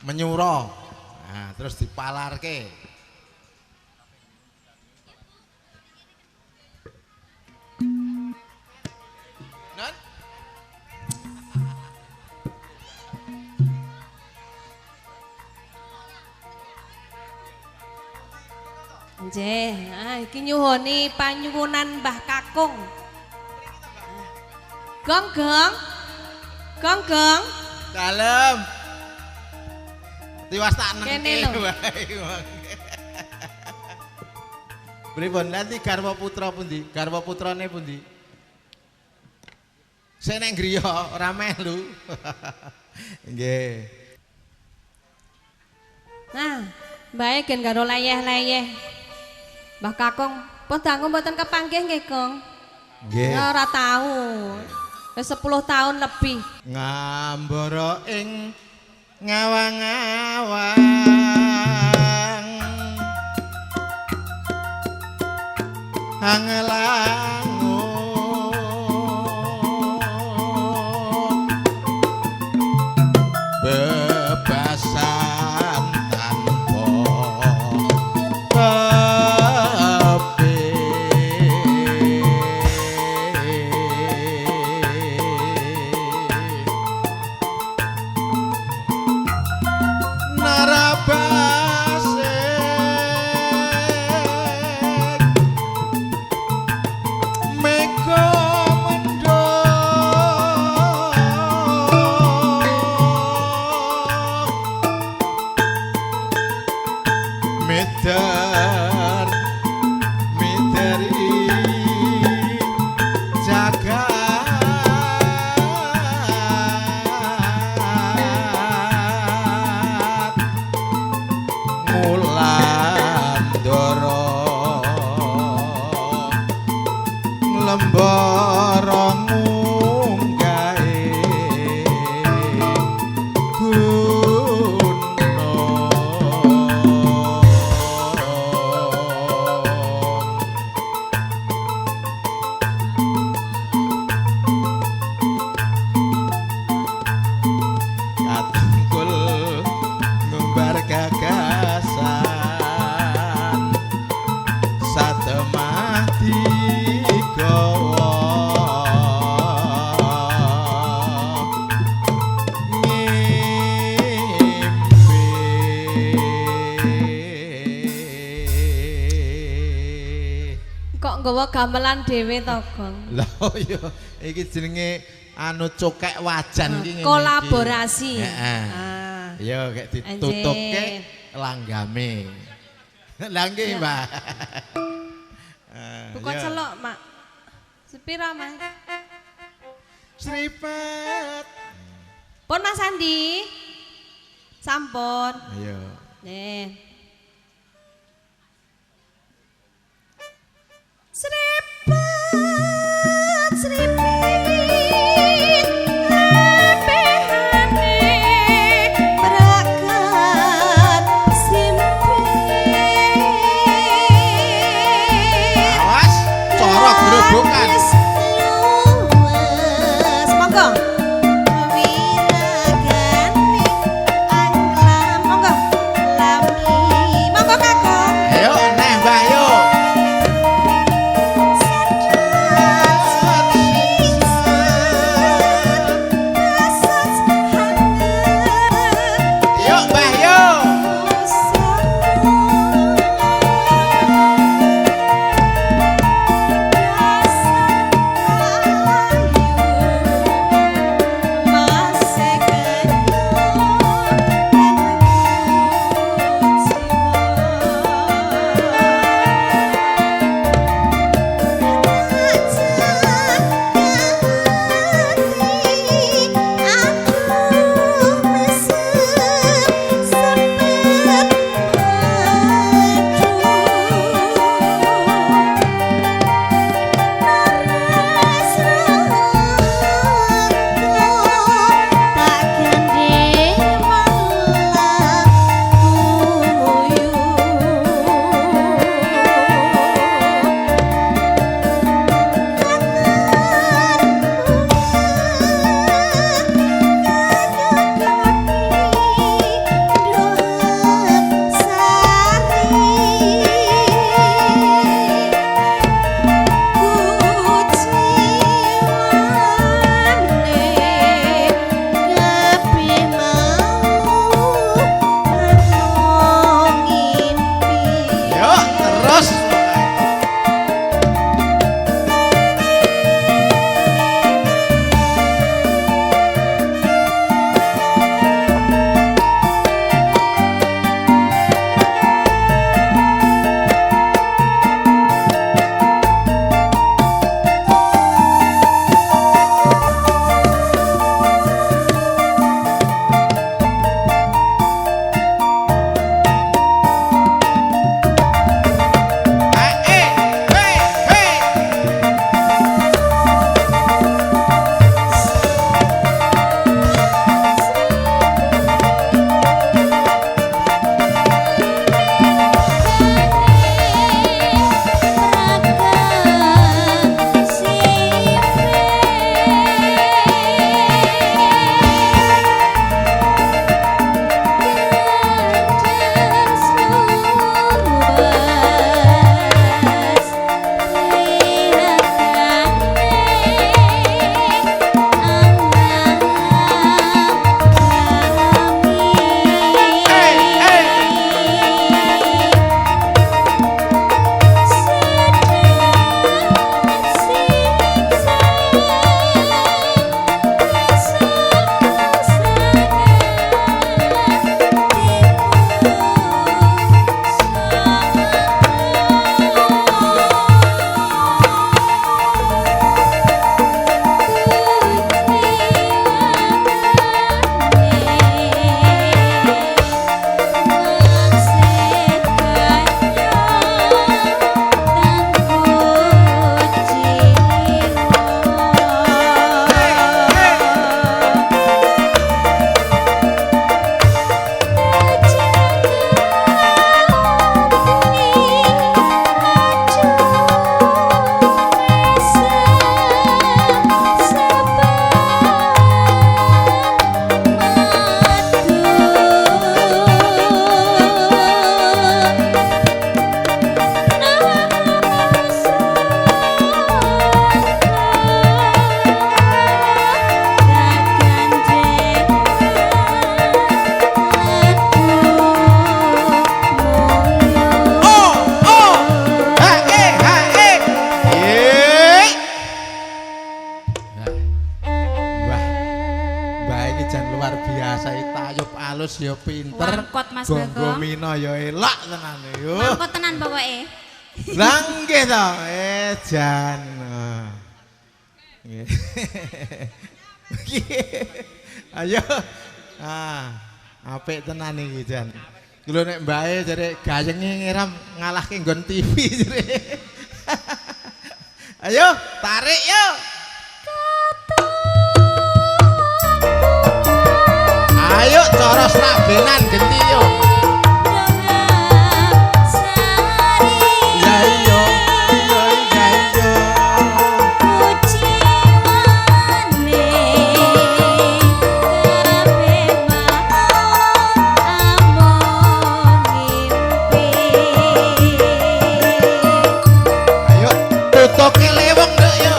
Menyura. Nah, terus dipalarke. Non? Nggih, ah iki nyuhoni panyuwunan Mbah Kakung. Gong gong. Gong gong. Dalem. Tiwas tak Kene nengke lho. wae. Pripun nanti garwa putra pundi? Garwa putrane pundi? Sing nang griya ora melu. Nggih. Nah, mbae gen karo leyeh-leyeh. Mbah Kakung, pun dangu mboten kepanggih nggih, Gong? Nggih. Ya ora tau. Wis 10 tahun lebih. Ngambara ing ngawang-awang angelangu bebasan tanpa tepi. Narabasik mega mendhung meder mideri jagat mulandara nglembara munggahe gunung. Katengkul ngumbar gagasan satemah digawa ngimpi. Kok nggawa gamelan dhewe to, Gong? Lah iya, iki jenenge anu cokek wajan iki ngene iki. Kolaborasi. Heeh. Ah. Ya kayak ditutukke langgame. Lah nggih, Mbak. Buka Ya. celok, Mak. Sepira, Mas? Sripet. Pun Mas Andi. Sampun. Ayo. Nih. Sripet, sripit, rabehane brakat simpit. Awas, cara grobokan. Wis luwes. Monggo. Winaganing anglam. Monggo. Lami. Monggo Kakung. Ayo neh, Mbak, ayo. Sedot. Alus ya pinter. Wangkot, Mas Gonggo Bagong. Mina ya elok tenan yo. Wangkot tenan pokoke. Lah nggih to. Jan. Nggih. Ayo. Ah, apik tenan iki jan. Lho nek mbae jare gayenge ngiram ngalahke nggon TV jare. Ayo, tarik yo. Ayo cara sragenan genti yo. Ya iya, iya iya iya. Ayo tutuke lewong nduk yo.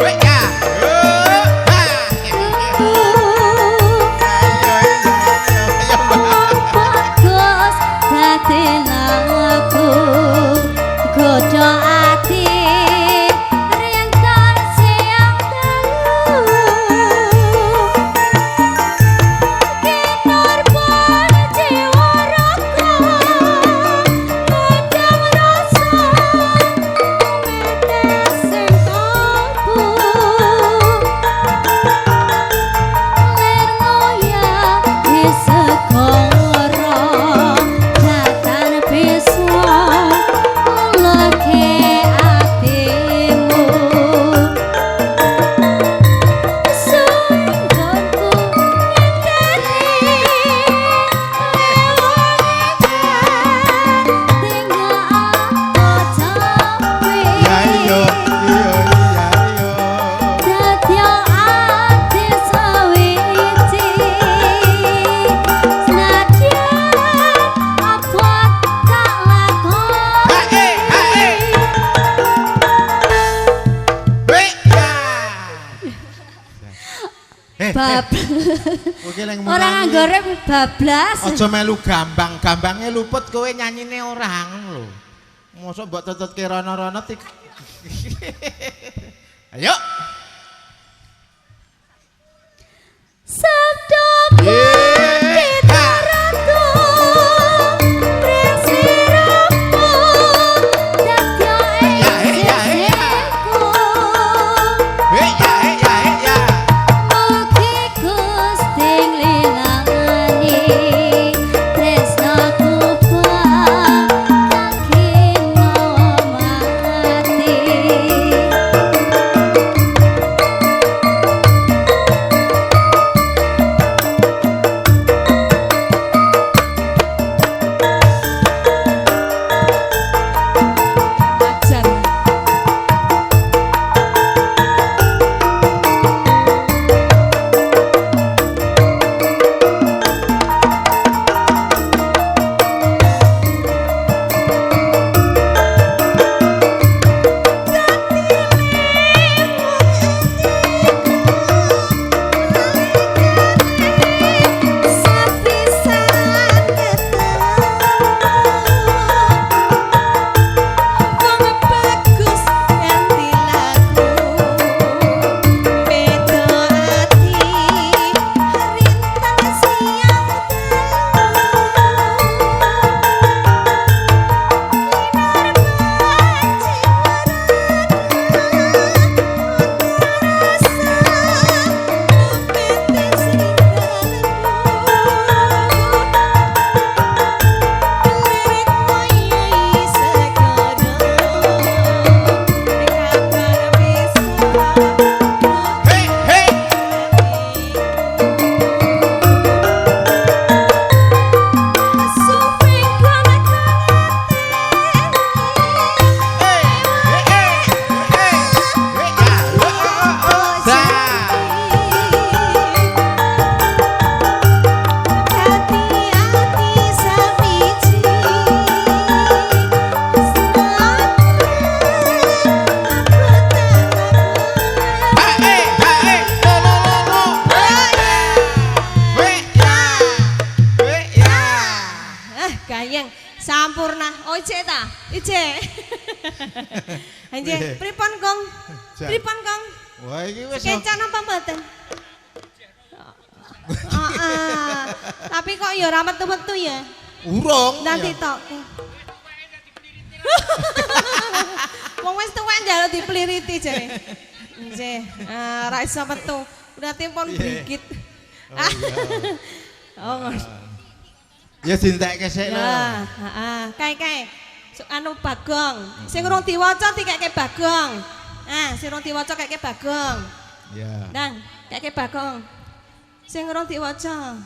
Wek ya. Yo. Ha. Ayo iya iya iya iya. Hae hae. Wek ya. Eh, Bab. kowe ki leng Ora mulangi. nganggo rem bablas. Aja melu gambang, gambange luput kowe nyanyine ora ngono lho. Mosok mbok tututke rono-rono tik. Ayo. Sabda Ye. Ha. Ratu Presiramu Dadya Ya, ya, ya. He ya he ya he ya. Mugi Gusti nglilani tresnaku kaki mati. Gayeng sampurna. Oh, ijek ta? Ijek. Nggih, pripun, Kong? Pripun, Kong? Wah, iki wis Kencan apa mboten? Heeh. Tapi kok ya ora metu-metu ya? Urung. Nanti tok. Wong wis tuwek njaluk dipliriti jare. Nggih, ora iso metu. Berarti pun brigit. Oh iya. Oh, ngono. Ya dintekke sik lho. Ya, heeh. Kae-kae. Anu Bagong. Sing urung diwaca dikeke Bagong. Ah, sing urung diwaca keke Bagong. Ya. Nang, keke Bagong. Sing urung diwaca.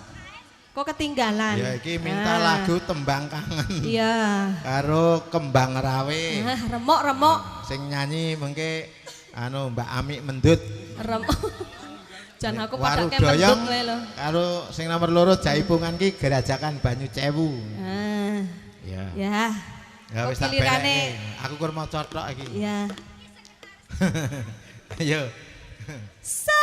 Kok ketinggalan? Ya iki minta lagu Tembang Kangen. Iya. Karo Kembang Rawe. Ah, remuk-remuk. Sing nyanyi mengke anu Mbak Amik Mendut. Remuk. Jan aku padake Warudoyong mendut wae lho. Karo sing nomor loro Jaipongan ki Gerajakan Banyu Cewu. Ah. Ya. Ya. Ya wis tak Gilirane. Aku kur maca tok iki. Ya. Ayo. Sa